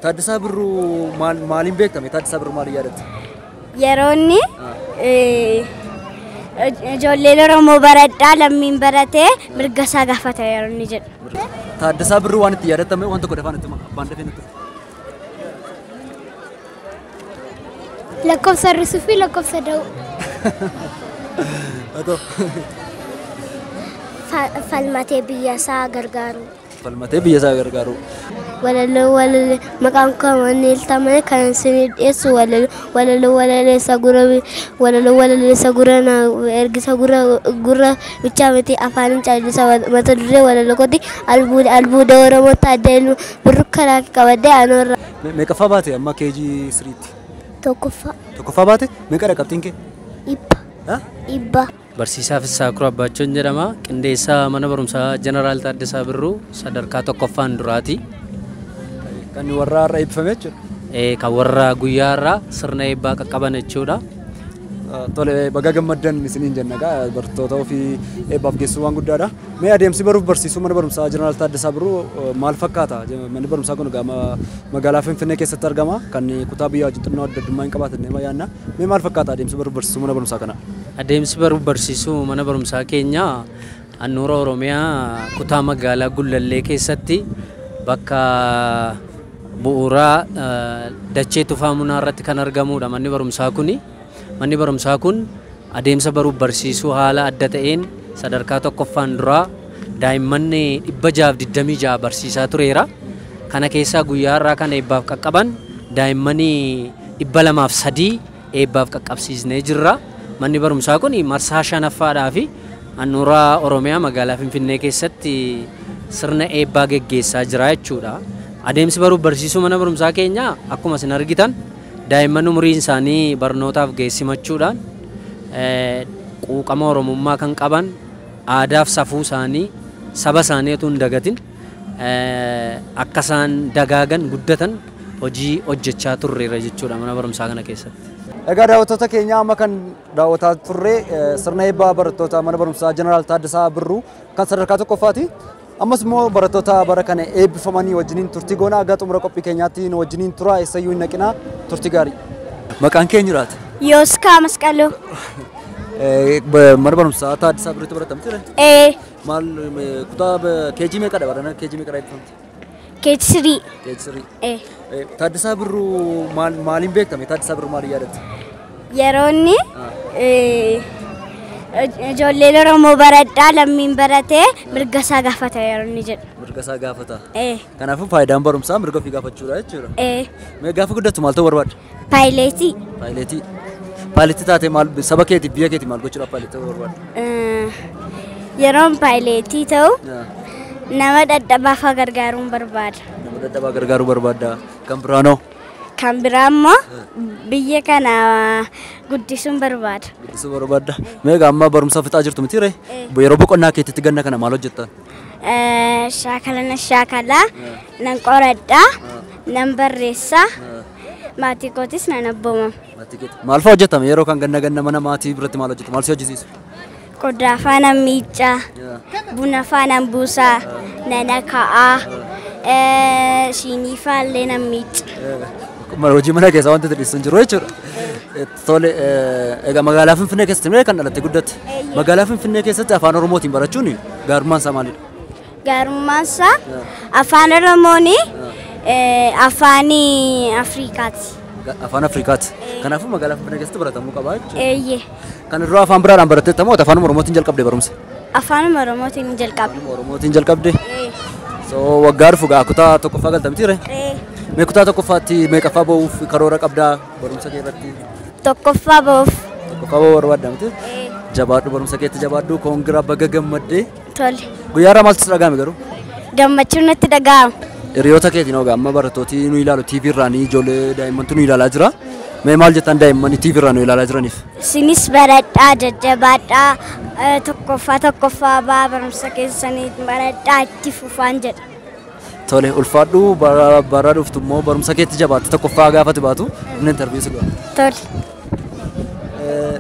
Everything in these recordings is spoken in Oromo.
Taaddasaa Birruu maaliin beekame? Taaddasaa Birruu maaliin yaadatta? Yeroo inni ijoolleen Oromoo baradhaa lammiin baratee mirga isaa gaafata yeroo inni jedhu. Taaddasaa Birruu waan itti yaadatame waan tokko dafaan itti hima. Abbaan dafee nutti. Lakkoofsa hir'isuu fi lakkoofsa da'uu. Haa ta'u. Falmatee biyya isaa gargaaru. Falmatee biyya isaa gargaaru. Walaloo walaloo maqaan koo Maneel kan isin dhiyeessu walaloo walaloo walaleessa gurra walaloo walaleessa gurra na ergisa gurra gurra bichaa miti afaanin caalisa mata duree walaloo kooti albuuda albuuda Oromoo taaddee ilma birru karaa qabadde anoorra. Meeqaffaa baate amma KG 3tti? Tokkoffaa. Tokkoffaa baate meeqadha qabxiin kee? 100. 100. Barsiisaa Fissaa Kuraa Abbaachoon jedhama. Qindeessaa mana barumsaa Jeneraal Taaddasaa Birruu sadarkaa tokkoffaan duraati. Kan warra har'a eebbifame jechuudha. Kan warra guyyaa har'aa sirna eebbaa qaqqaban jechuudha. Tole, baga gammaddan isiniin jenna egaa barattoota ofii eebbaaf geessuu waan guddaadha. Mee adeemsi baruuf barsiisuu mana barumsaa Jeneraal Taaddasaa Birruu maal fakkaata? Manni barumsaa kun egaa magaalaa Finfinnee keessatti argama. Kan kutaa biyyaa wajjin xinnoo adda addummaa hin qabaatan nama yaadna. Mee maal fakkaata adeemsi baruuf barsiisuu mana barumsaa kanaa? Adeemsi baruuf barsiisuu mana barumsaa keenyaa handhuura Oromiyaa kutaa magaalaa Gullallee keessatti bakka bu'uuraa dachee Tufaa Munaa irratti kan argamudha manni barumsaa kuni. Manni barumsaa kun adeemsa baruuf barsiisuu haala adda ta'een sadarkaa tokkoffaan duraa daa'imman 626 barsiisaa tureera. Kana keessaa guyyaa har'aa kana eebbaaf qaqqaban daa'imman 203 eebbaaf qaqqabsiisnee jirra. Manni barumsaa kun marsaa shanaffaadhaa fi handhuura Oromiyaa magaalaa Finfinnee keessatti sirna eebbaa geggeessaa jira jechuudha. Adeemsi baruuf barsiisuu mana barumsaa keenyaa akkuma isin argitan daa'imman umuriin isaanii barnootaaf geessimachuudhaan quuqama Oromummaa kan qaban aadaaf safuu isaanii saba isaanii otoo hin dagatin akka isaan dagaagan guddatan hojii hojjechaa turreera jechuudha mana barumsaa kana keessatti. Egaa daawwattoota keenya amma kan daawwataa turre sirna eebbaa barattoota mana barumsaa Jeneraal Taaddasaa Birruu kan sadarkaa tokkoffaati. Ammas immoo barattoota bara kana eebbifamanii wajjiniin turtii goonaa haga xumura qophii keenyaatti nu wajjiniin turaa eessayyuu hin naqinaa turtii gaarii. Maqaan kee eenyudhaati? Yooskaa Masqaloo. Mana barumsaa Taaddasaa Birruutti baratamte ture? Ee. Maal kutaa KG meeqadha barana KG meeqadha eebbifamte? KG 3. KG 3. Ee. Taaddasaa Birruu maaliin beekame? Taaddasaa Birruu maaliin yaadatta? Yeroo inni ijoolleen Oromoo baradhaa lammiin baratee mirga isaa gaafata yeroo inni jedhu. Mirga isaa gaafata. Ee. Kanaafuu faayidaan barumsaa mirga ofii gaafachuudha jechuudha. Ee. Mee gaafa guddattu maal ta'uu barbaadda? Paayileetii. Paayileetii. Paayileetii taatee maal saba keetiif biyya keetiif maal gochuudhaaf paayileetii ta'uu barbaadda? Yeroon paayileetii ta'u nama dadhabaa fa'aa gargaaruun barbaada. Nama dadhabaa gargaaruu barbaadda. Kan biraanoo? Kan biraa immoo biyya kana guddisuun barbaada. Guddisuu barbaadda. Mee egaa amma barumsa fixaa jirtu miti ree? Yeroo boqonnaa keetitti ganna kana maal hojjetta? Shaakala nan shaakalaa, nan qoradhaa, nan barreessaa, maatii kootis nan abboomama. Maatii keetti. Maal fa'aa hojjetama yeroo kan ganna ganna mana maatii biratti maal hojjetama? Maal si hojjisiisu? Qodaa fa'aa nan miicaa, buna fa'aa nan buusaa, nan akaa'aa, siinii fa'aa illee nan miica. Hojii mana keessaa wanti xixiqqoo hin jiru jechuudha. Tole, egaa magaalaa Finfinnee keessatti kan dhalatte guddatte. Magaalaa Finfinnee keessatti afaan Oromootiin barachuun gaarummaan isaa maalidha? Gaarummaan isaa afaan Oromoon afaan Afrikaati. Afaan Afrikaati. Kanaafuu magaalaa Finfinnee keessatti baratamuu qaba jechuudha. Eeyyee. Kan irraa afaan biraadhaan baratteetta moo afaan Oromootiin jalqabde barumsa? Afaan Oromootiin jalqabde. Afaan Oromootiin jalqabde? So waggaa dhufu gaa kutaa tokkoffaa galta miti ree? Mee kutaa tokkoffaatti meeqaffaa ba'uuf karoora qabdaa barumsa kee irratti? Tokkoffaa ba'uuf. Tokkoffaa ba'uu barbaadda miti? Jabaadhu barumsa keetti jabaadhu koongiraa baga gammaddee. Tole. Guyyaa irraa maaltu si dhaga'ame garuu? Gammachuun natti dhaga'ama. Hiriyoota keetiin hoo amma barattooti nu ilaalu TV irraan ijoollee daa'immantu nu ilaalaa jira. Mee maal jettan daa'imman TV irraan nu ilaalaa jiraniif? Isinis baradhaa jajjabaadhaa tokkoffaa tokkoffaa ba'aa barumsa keessanii baradhaa itti fufaan jedha. Tole ulfaadhu bara dhuftu immoo barumsa keetti jabaatte tokkoffaa gaafati baatu inni interviyu si godha. Tole.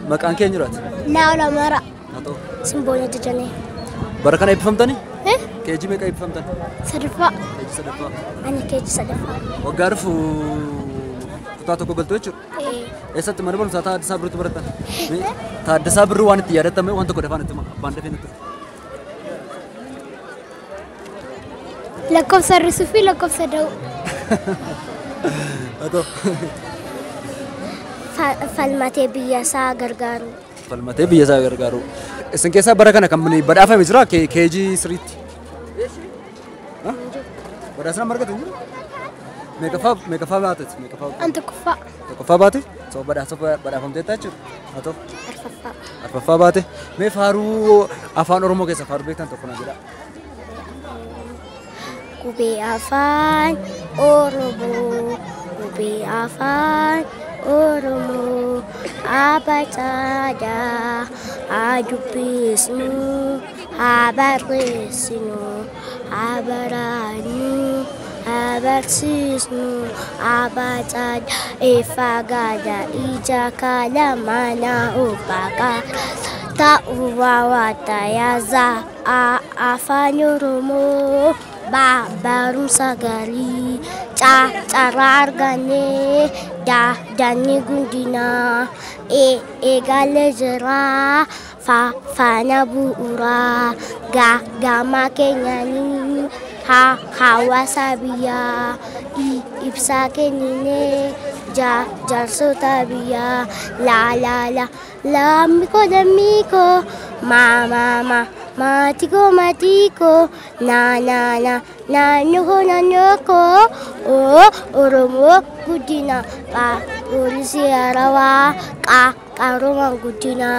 Maqaan kee eenyudhaati? Naa'ol Amara. Haa ta'u. Simboona Jajanee. Bara kana eebbifamtanii? Keejii meeqa eebbifamtan? Sadaffaa. Keejii sadaffaa. Ani keejii sadaffaa. Waggaa dhufu kutaa tokko galtu jechuudha? Eessatti mana barumsaa Taaddasaa Birruutti barattan? Taaddasaa Birruu waan itti yaadatame waan tokko dafaan itti abbaan dafee nutti. Lakkoofsa hir'isuu fi lakkoofsa da'uu. Haa ta'u. Falmatee biyya isaa gargaaru. Falmatee biyya isaa gargaaru. Isin keessaa bara kana kan badhaafame jira keejii siriitti? Badhaasni amma argate hin jiru? Meeqaffaa baate? An tokkoffaa. Tokkoffaa baate? So badhaasa badhaafamteetta jechuudha. Haa ta'u. Arfaffaa. Arfaffaa baate. Mee faaruu afaan Oromoo keessa faaruu beektan tokko na jedhaa. Qubee afaan Oromoo, qubee afaan Oromoo, abacaadaa, haa dubbisnu, haa barreessinu, haa barannu, haa barsiisnu, abacaadaa, eeffaa gaadaa, ija kalamanaa, obbaqaa, ta'uu waawaataa yaazaa, afaan Oromoo. Ba barumsa gaarii, ca carraa argannee, da danni guddinaa, e eegalee jira, fa faana bu'uuraa, ga gama keenyanii, ha hawaasa biyyaa, i ibsa kenninee, ja jaarsota biyyaa, la la la lammii koo lammii koo, ma ma ma. Maatii koo maatii koo, na na na, naannoo koo naannoo koo, oo Oromoo guddina, pa poolisii harawaa, qa qaroomaan guddina,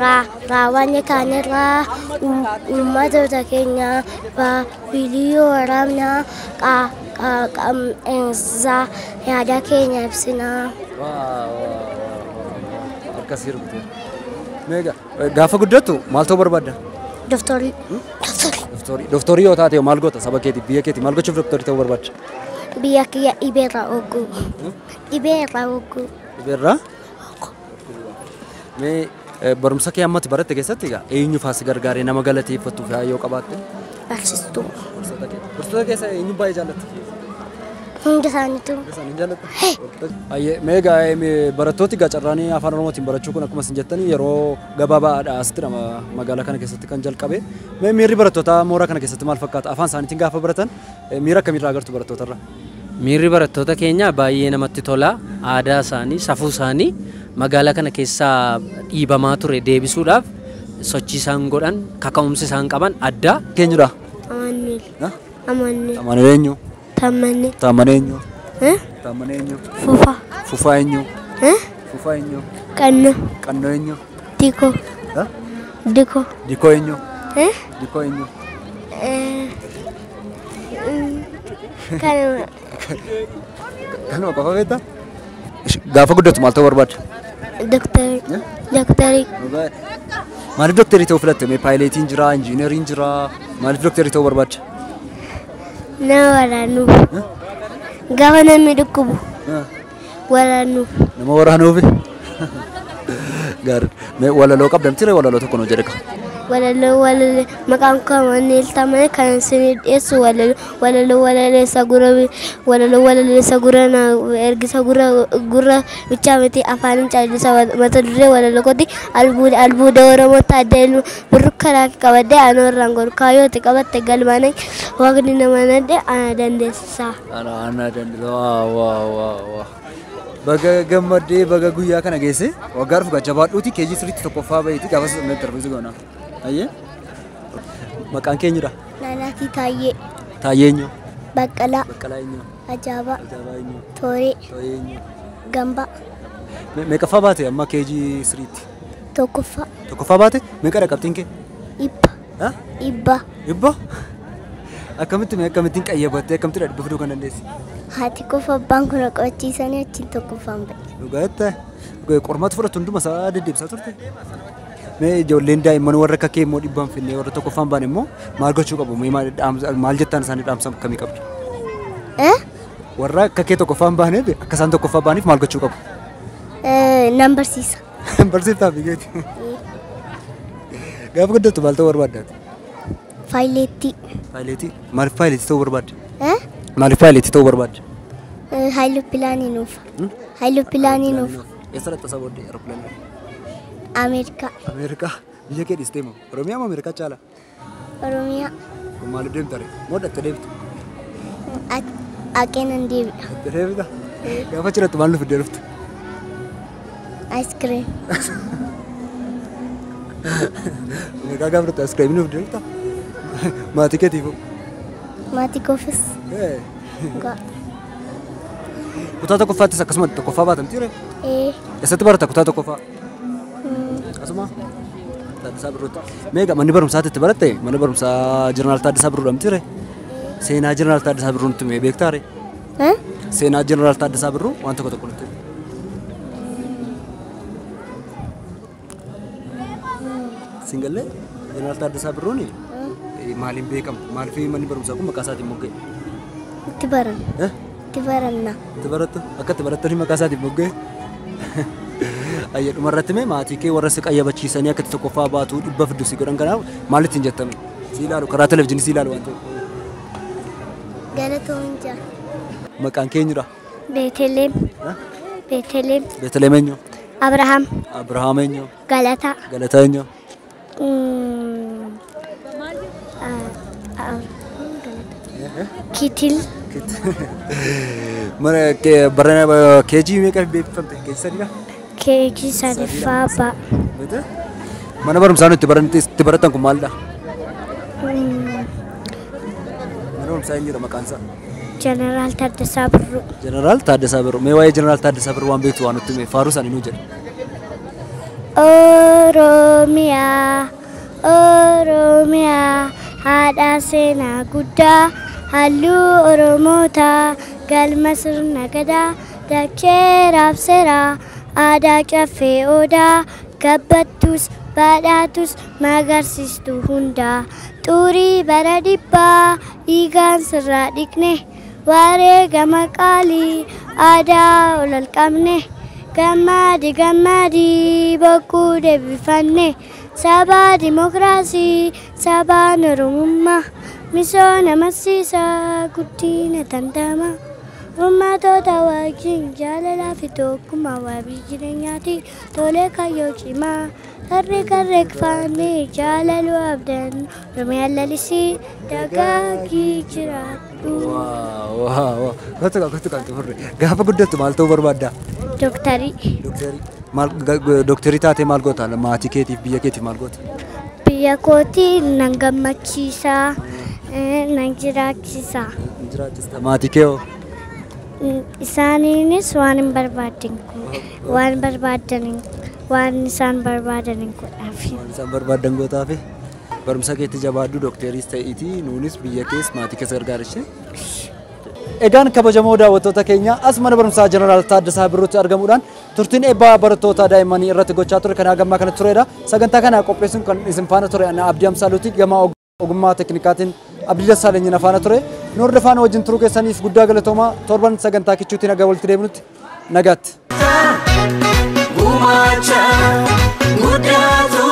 ra raawwanne kaanirraa, uummattoota keenya, ba biliyyoo waraabna, qa qa za yaada keenya ibsina. Akkasii rukutee. Meeqa gaafa guddattu maal ta'uu barbaadda? Doktorii. Doktorii yoo taate maal goota saba keetiif biyya keetiif maal gochuuf doktorii ta'uu barbaadda? Biyya kiyya dhibeerraa ooguu. Dhibeerraa ooguu. Dhibeerraa? Mee barumsa kee ammatti baratte keessatti egaa eenyu faa si gargaaree nama galateeffattuu fi yoo qabaatte? Barsiistuu. Barsiistota keessa eenyu baay'ee jaallatta? Hunda isaaniitu. Hunda isaanii jaallatta? Ayyee mee egaa barattooti egaa carraanii afaan Oromootiin barachuu kun akkuma isin jettanii yeroo gabaabaadha asitti magaalaa kana keessatti kan jalqabe. Mee miirri barattootaa mooraa kana keessatti maal fakkaata? Afaan isaaniitiin gaafa baratan miira akkamiirraa agartu barattootarra? Miirri barattoota keenyaa baay'ee namatti tola. Aadaa isaanii, safuu isaanii magaalaa kana keessaa dhiibamaa ture deebisuudhaaf sochii isaan godhan, kaka'umsi isaan qaban adda. Keenyudha? Amanuel. Amanuel. Amanuel eenyu? Taammanee. Taammanee eenyu? Taammanee eenyu? Fufaa. Fufaa eenyu? Fufaa eenyu? Qannoo. Qannoo eenyu? Dikoo. Dikoo. Dikoo eenyu? Dikoo eenyu? Kanuma. Kanuma qofa beektaa? Gaafa guddatu maal ta'uu barbaadda? Doktorii. Doktorii. Maaliif doktorii ta'uu filatte? Mee paayileetiin jira, injiineriin jira. Maaliif doktorii ta'uu barbaadda? Nama waraanuuf. Gaafa namni dhukkubu. Waraanuuf. Nama waraanuufi? Gaarii. Mee walaloo qabda miti walaloo tokko nuu jedhe. Walaloo walaloo maqaan koo Amanuel Taammanee kan isin dhiyeessu walaloo walaloo walaleessa gurra walaloo walaleessa gurra na ergisa gurra gurra bichaa miti afaanin caalisa mata duree walaloo kooti albuuda albuuda Oromoo taaddee ilma birru karaa qabadde anoo irraan goru kaayyooti qabatte galmaanee waaqni nama nadde ana dandeessisa. Ana dandeessisa. Waa waa waa waa. Baga gammaddee baga guyyaa kana geesse waggaa dhufu jabaadhuuti keejii sirriitti tokkoffaa baheeti gaafa sirrii darbisu goona. Ayyee. Maqaan keenyudha? Naanaatii Taayyee. Taayyee eenyu? Baqqalaa. Baqqalaa eenyu? Ajaa'ibaa. Ajaa'ibaa eenyu? Tooree. Tooree eenyu? Gambaa. Meeqaffaa baate amma keejii siriitti? Tokkoffaa. Tokkoffaa baate? Meeqadha qabxiin kee? Dhibba. Dhibba. Dhibba? Akkamitti mee akkamittiin qayyabattee akkamitti dhibba fiduu kan dandeessi? Haati qofa abbaan kun qo'achiisanii achiin tokkoffaan ba'e. Dhugaa jettee? Qormaata fudhatu hunduma isaa deddeebisaa turte? Mee ijoolleen daa'imman warra akka kee immoo dhibbaan finnee warra tokkoffaan ba'an immoo maal gochuu qabu? Mee maal jettaan isaanii dhaamsa akkamii qabdu? Warra akka kee tokkoffaan ba'aniif akka isaan tokkoffaa ba'aniif maal gochuu qabu? Nan barsiisa. Barsiiftaa fi geeti. Gaafa guddattu maal ta'uu barbaadda? Paayileetii. Paayileetii? Maaliif paayileetii ta'uu barbaadde? Eh? Maaliif paayileetii ta'uu barbaadde? Haayilopilaanii nuuf. Haayilopilaanii nuuf. Eessa dhaqxa isa booddee aeropilaanii? Ameerikaa. Ameerikaa. Biyya kee dhiistee moo? Oromiyaa moo Ameerikaa caala? Oromiyaa. Maaliif deemta ree? Moo dhaqxee deebita? Aqee nan deebi'a. Dhaqxee deebita? Gaafa cirattu maal nu fiddee dhufte? Ice cream. Ameerikaa gaafa dhufte ice cream nu fiddee dhufta? Maatii keetiifoo? Maatii koofis. Kutaa tokkoffaattis akkasuma tokkoffaa baatamtii ree? Ee. Eessatti baratta kutaa tokkoffaa? Asuma? Taaddasaa Birruutti. Meeqa manni barumsaatti itti baratte? Mana barumsaa Jeneraal Taaddasaa Birruudha miti ree? Seenaa Jeneraal Taaddasaa Birruu nutti himee beektaa ree? Seenaa Jeneraal Taaddasaa Birruu waan tokko tokko nutti himi. Singallee Jeneraal Taaddasaa Birruun maaliin beekama? Maaliif manni barumsaa kun maqaa isaatiin mogga'e? Itti baranna. Itti baranna. Itti barattu? Akka itti barattanii maqaa isaatiin mogga'e? Ayya dhumarratti mee maatii kee warra si qayyabachiisanii akka itti tokkoffaa baatu dhibba fiddu si godhan kanaaf maal ittiin jettame? Si ilaalu karaa televizyiinii si ilaalu waan ta'eef. Galatoon jira. Maqaan kee eenyudha? Beeteleem. Beeteleem. Beeteleem eenyu? Abrahaam. Abrahaam eenyu? Galataa. Galataa eenyu? Kitil. Mana barana keejii meeqa beeksifamte? Keejii sadiidha? Keejii sadaffaa ba'a. Beete? Mana barumsaa nuti itti baratan kun maalidha? Mana barumsaa eenyudha maqaan isaa? Jeneraal Taaddasaa Birruu. Jeneraal Taaddasaa Birruu. Mee waa'ee Jeneraal Taaddasaa Birruu waan beektu waan nutti himi. Faaruu isaanii nuu jedhe. Oromiyaa, Oromiyaa, haadha seenaa guddaa, halluu Oromootaa, galma sirna gadaa, dachee raabseeraa, aadaa caffee odaa, gabbattus badhaatus magarsiistu hundaa, xurii bara dhibbaa dhiigaan sirraa dhiqne, wareegama qaalii aadaa ol qabne. Gammadi gammadi bokkuu deebifanne saba dimokiraasii sabaan oromummaa misooma masiisaa guddina danda'ama ummatoota wajjin jaalalaa fi tokkummaa wabii jireenyaati tolee kayyoo cimaa harri karreeffanne jaalaluu abdan Oromiyaan lalisii dagaagii jiraadhu. Waaw waaw. Kottu kaa kottu kaa xumurre. Gaafa guddattu maal ta'uu barbaadda? Dooktarii. Dooktarii. Maal dooktarii taatee maal goota? Maatii keetiif biyya keetiif maal goota? Biyya kootii nan gammachiisaa, nan jiraachisaa. Jiraachista. Maatii kee hoo? Isaaniinis waan hin barbaadin waan barbaadan waan isaan barbaadan hin godhaaf. Waan isaan barbaadan gootaafi. Barumsa keetti jabaadhu dookteris ta'iitii nuunis biyya kees maatii keessa gargaarishee. Egaan kabajamoo daawwattoota keenya as mana barumsaa Jeneraal Taaddasaa Birruutti argamuudhaan turtiin eebbaa barattoota daa'immanii irratti gochaa ture kan hagammaa kana turedha. Sagantaa kana qopheessuun kan isin faana ture ana Abdii Amsaaluuti gama ogummaa teeknikaatiin Abdii Dassaaleny na faana ture. Nu hordofaan wajjin turuu keessaniif guddaa galatoomaa torban sagantaa kichuutiin haga walitti deebinutti nagaatti. Gumaacha guddaatu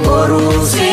boruu si.